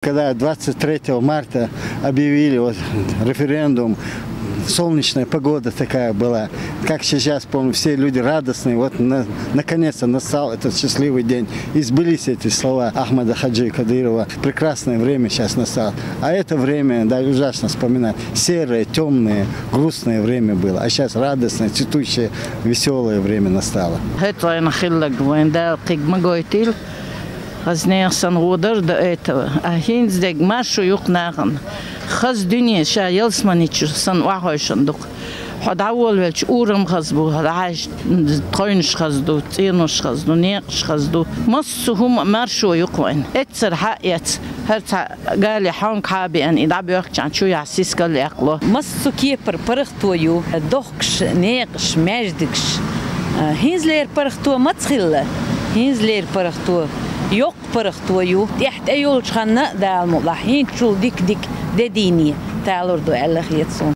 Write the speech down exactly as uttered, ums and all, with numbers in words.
Когда двадцать третьего марта объявили вот референдум, солнечная погода такая была. Как сейчас помню, все люди радостные. Вот на- наконец-то настал этот счастливый день. И сбылись эти слова Ахмада Хаджи Кадырова. Прекрасное время сейчас настало. А это время, да, ужасно вспоминать. Серое, темное, грустное время было. А сейчас радостное, цветущее, веселое время настало. ХӀетӀайна хиллаг вайн Дала кхиг ма гойтил. Хазнех сан водар до этого. А хинздег маршу юкъ нахана. Хаз дуьне ша ялсмани чу сан вахойшан дук. Хьо дӀаволвелча урам хаз бу, хьо дӀахьаьжча тхойнаш хаз ду, цӀенош хаз ду, некъаш хаз ду. Массо хӀума маршо юкъ вайн. Эццара хьа эц, хӀара цхьа гали хьонг хьа беан, и дӀабоьхкачан чу яхь сискал якъло. Массо кепар парахто ю, дохкаш, некъаш, маьждигаш. ХӀинзлер парахто мац хилла? ХӀинзлер парахто, йоккха парахто ю. ТӀехь тӀе йолчу ханна а Дала мукълахь, хӀинчул дик-дик де дийне талур ду аьлла хета суна.